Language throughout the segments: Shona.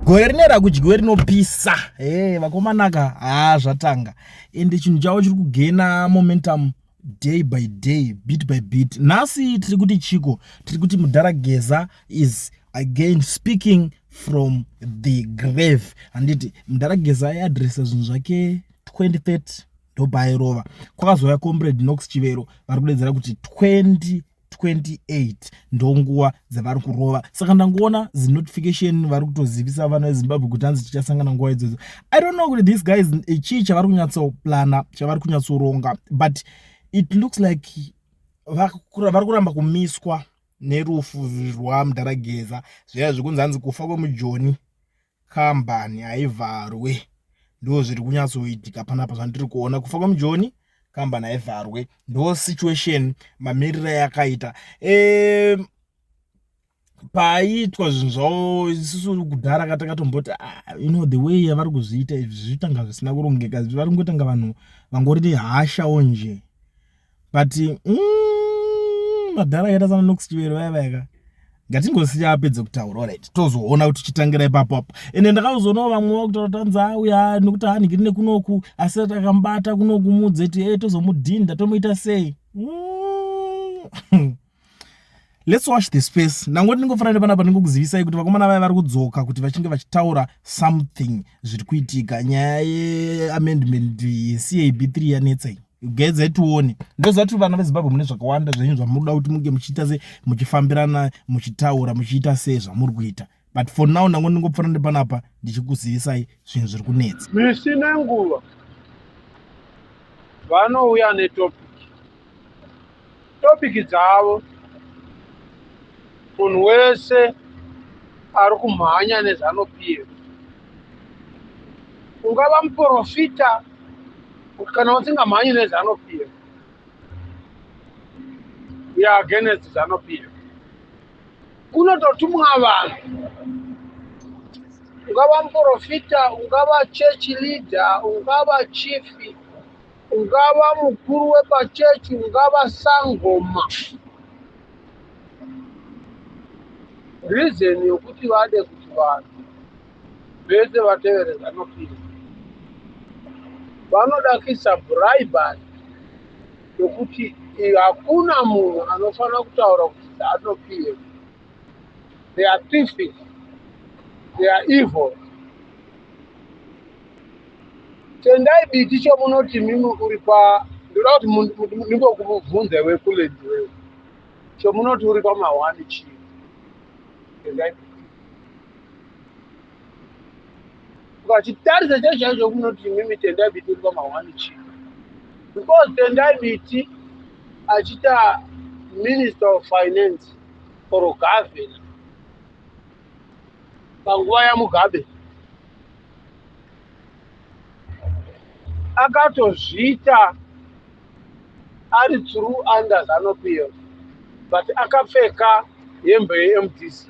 Gore rine rakudyiwe rinopisa. Hey, vakomanaka, haa zvatanga. Ende chinhu chavo chiri kugena momentum day by day, bit by bit. Nhasi tiri kuti chiko, tiri kuti Mudhara Geza is again speaking from the grave. Handiti Mudhara Geza aiadresa zvinhu zvake 2030 ndopaairova. Kwakazouya Comrade Knox Chivero vari kudedzera kuti 2028 ndonguva dzavari kurova. Saka ndangoona zinotification vari kutozivisa vana veZimbabwe kuti hanzi tichasangana nguva idzodzo. I don't know kuti these guys chii chavari kunyatsoplana, chavari kunyatsoronga, but it looks like vari kuramba kumiswa nerufu rwaMudhara Geza. Zviya zvekunzi hanzi kufa kwemujoni kambani haivharwe, ndo zviri kunyatsoitika panapa zvandiri kuona. Kufa kwemujoni kambani haivharwe, ndo situation mamiriro yakaita. Paiitwa zvinhu zvavo isusu kudhara ka takatomboti, you know, the way yavari kuzviita izvi zvichitanga zvisina kurongeka, vari kungotanga vanhu vangori nehashawo nje. But madhara akaita sana Knox Chivero vaya vayaka, ngatingosiya apedze kutaura. Alright, tozoona kuti tichitangira ipapo apo. Ende ndakazoonawo vamwe vakutaura kuti hanzi auya nekuti hanhingiri nekunoku, asi takamubata kunoku mudzeti, tozomudhinda tomuita sei. Let's watch the space. Ndangoti ndingofanira nepanapa ndingokuzivisai kuti vakomana vaya vari kudzoka kuti vachinge vachitaura something zviri kuitika. Nyaya yeamendment yeCAB3 yanetsa iyi, gedzai tione. Ndoziva kuti vana veZimbabwe mune zvakawanda zvenyu zvamunoda kuti munge muchiita se muchifambirana, muchitaura, muchiita sei zvamuri kuita, but for now ndango ndingopfuura nepanapa ndichikuzivisai zvinhu zviri kunetsa. Misi nenguva vanouya netopic, topic dzavo. Munhu wese ari kumhanya neZANU PF, ungava muprofita kana usingamhanyi neZANU PF, we are against ZANU PF. Kunototumwa vanhu, ungava muprofita, ungava church leader, ungava chief, ungava mukuru wepachechi, ungava sangoma. Reason yokuti vade kuti vanhu vese vatevere ZANU PF, vanoda kuisa bribery yokuti hakuna munhu anofanira kutaura kuti ZANU PF they are thieves, they are evil. Tendai Biti, chomunoti mimi uri pa, ndoda kuti ndingokubvunza iwe kulendi wewe, chomunoti uri pamahwani chii? Tendai Biti, ukachitarisa chaizvo chaizvo, kunoti mimi Tendai Biti uri pamahwani chii? Because Tendai Biti achiita Minister of Finance or governor panguva yaMugabe, akatozviita ari through under ZANU PF, but akapfeka hembe yeMDC.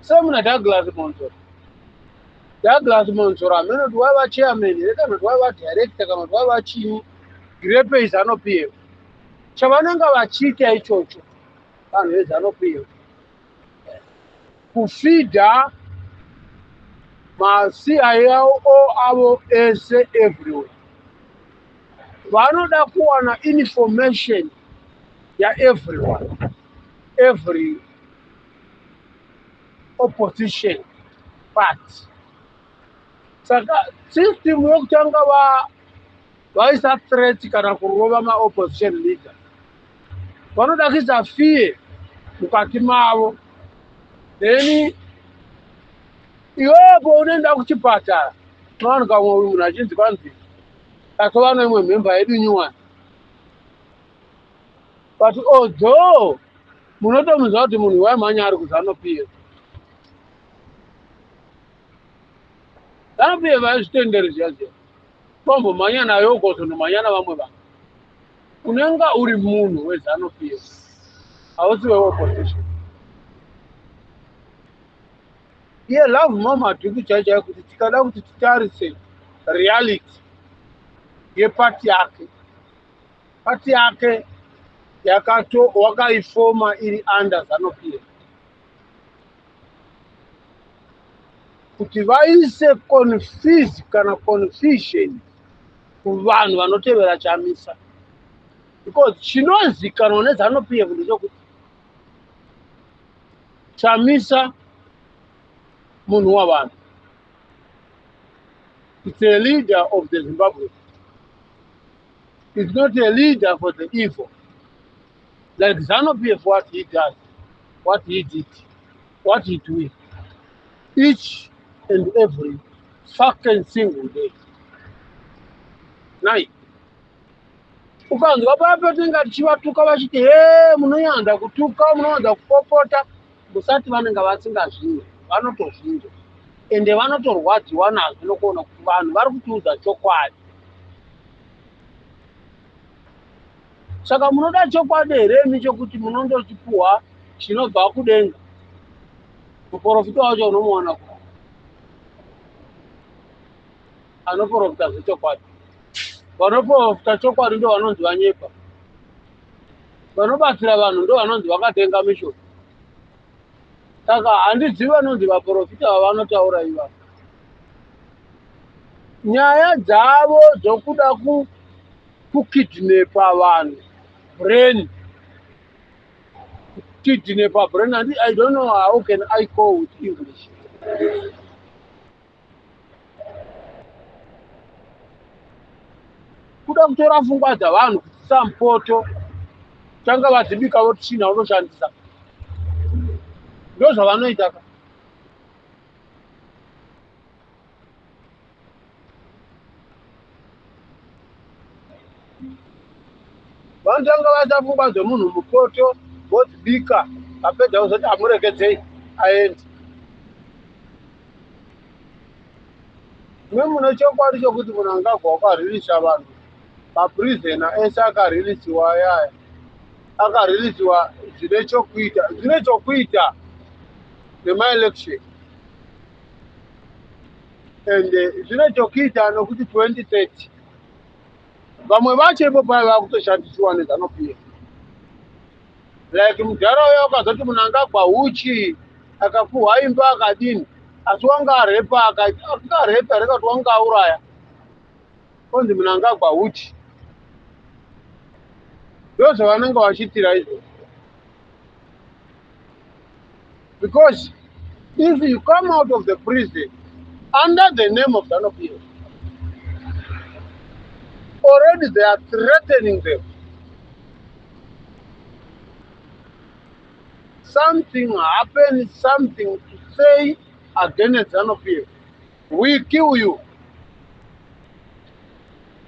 Semuna Douglas Monzoro. Douglas Monzoro, hamene kuti waiva chairman here kana kuti waiva director kana kuti waiva chii, grepe ZANU PF. Chavanenge vachiita ichocho vanhu veZANU PF kufeeda maCIO avo ese everywhere. Vanoda kuwana information yaeveryone, every opposition party. Saka system yokutanga vaisa threat kana kurova maopposition leader, vanoda kuisa fear mukati mavo. Then iwepo unoenda kuchipatara, unowanika umwe munhu achinzi kwanzi tatova neimwe member yedu nyuwani, but although munotomuziva kuti munhu waimhanya ari kuZANU PF. ZANU PF haizvitenderi zviya zviya, tombomhanya nayo ukozonomhanya navamwe vanhu. Unenge uri munhu weZANU PF, hausi weopposition. Iye Lovemore Madhuku chai chai, kuti tikada kuti titarise reality yepati yake, pati yake yakato wakaifoma iri under ZANU PF. Kuti vaise confuse kana confusion kuvanhu vanotevera Chamisa. Because chinozikanwa neZanu PF ndechekuti Chamisa munhu wavanhu. It's a leader of the Zimbabwe. It's not a leader for the evil. Like ZANU PF, what he does, what he did, what he doing, each and every fucking single day. Nai, ukanzwa paya patinenge tichivatuka vachiti he munowanza kutuka munowanza kupopota musati vanenge vasingazvinzwi vanotozvinzwa ende vanotorwadziwa nazvo nokuona kuti vanhu vari kutiudza chokwadi Saka munoda chokwadi here imi chokuti munondochipuhwa chinobva kudenga? Muporofita wacho unomuwana ku anoporofita zvechokwadi. Vanoporofita chokwadi ndo vanonzi vanyepa. Vanobatsira vanhu ndo vanonzi vakatenga mishonga. Saka handizivi vanonzi vaporofita vavanotaura ivavo. Nyaya dzavo dzokuda ku kukidnepa vanhu brain kidnepa brain and I don't know how can I call with English. Kuda kutora pfungwa dzavanhu kudzisa mupoto tanga vadzibika votsvina votoshandisa ndozvavanoita ka. Vanotanga vaisa pfungwa dzemunhu mupoto vodzibika vapedza vozoti amuregedzei aende. Mwe mune chokwadi chokuti Mnangagwa wakaririsa vanhu maprizena ese akaririsiwa ayaya akaririsiwa zvine chokuita zvine chokuita nemaelection and zvine chokuita nokuti 2030 vamwe vacho ipo paya vakutoshandisiwa nezanu pf like mudhara uya ukazoti munangagwa huchi akapuhwa imba akadini asi wanga arepa akarepa here kati wanga auraya konzi munangagwa huchi ndozvavanenge vachiitira izvozvo Because if you come out of the prison under the name of ZANU PF, already they are threatening them. Something happened, something to say against ZANU PF. We kill you.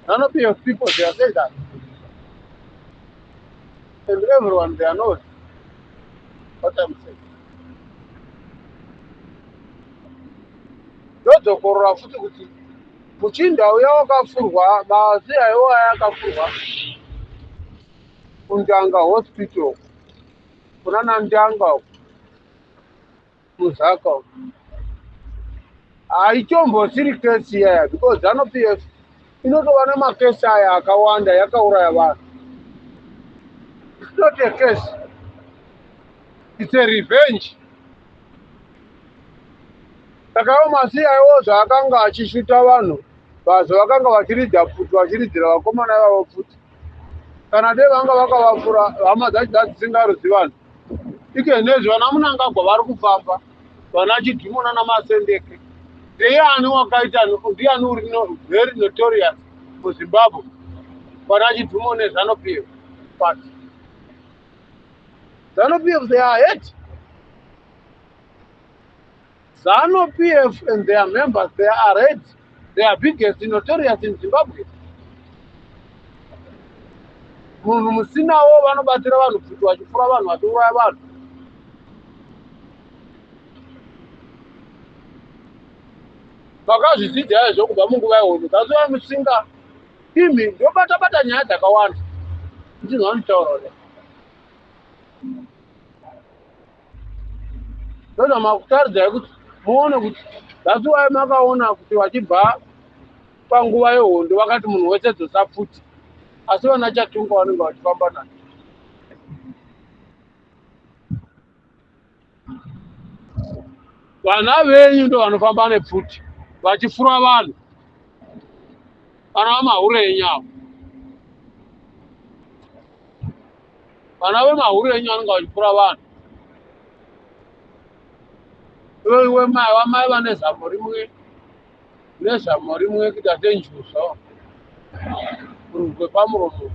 ZANU PF people, they are saying that. And everyone, they are not. What I'm saying. Ndodzokorora futi kuti muchinda uya wakafurwa mazi aiwo aya akafurwa kundanga hospital kunana ndanga uko muzaka uko haitombosiri kesi iyaya because zanu p f inotova nemakesi aya akawanda yakauraya vanhu it's not a case it's a revenge saka iwo masiya iwo zvaakanga achishuta vanhu vazo vakanga vachiridza pfuti vachiridzira vakomana ivavo pfuti kana dei vanga vakavapfura hama dzacho dzadzisingaruzi vanhu Ike nezvi vana Munangagwa vari kufamba vana Chidhumo nana Masendeke ndiyani wakaita ndiyani uri no, very notorious muZimbabwe vana Chidhumo neZanu PF party Zanu PF they are hate Zanu PF and their members they are red they are biggest notorious in Zimbabwe munhu musinawo vanobatira vanhu pfuti vachipfura vanhu vachiuraya vanhu makazvidzidza izvo kubva munguva yehondo that's why musinga imi ndobata bata nyaya dzakawanda ndinhu vanotaura ndozama kutaridzai kuti muone kuti that's why makaona kuti vachibva panguva yehondo vakati munhu wese dzosa pfuti asi vana chatunga vanenge vachifamba nayo Vana venyu ndo vanofamba nepfuti vachifura vanhu. Vana vamahure enyu avo. Vana vemahure enyu vanenge vachifura vanhu. Iwe mai vamai vane zamo rimwe nezamo rimwe kuita senjusa kurugwe pamuromo.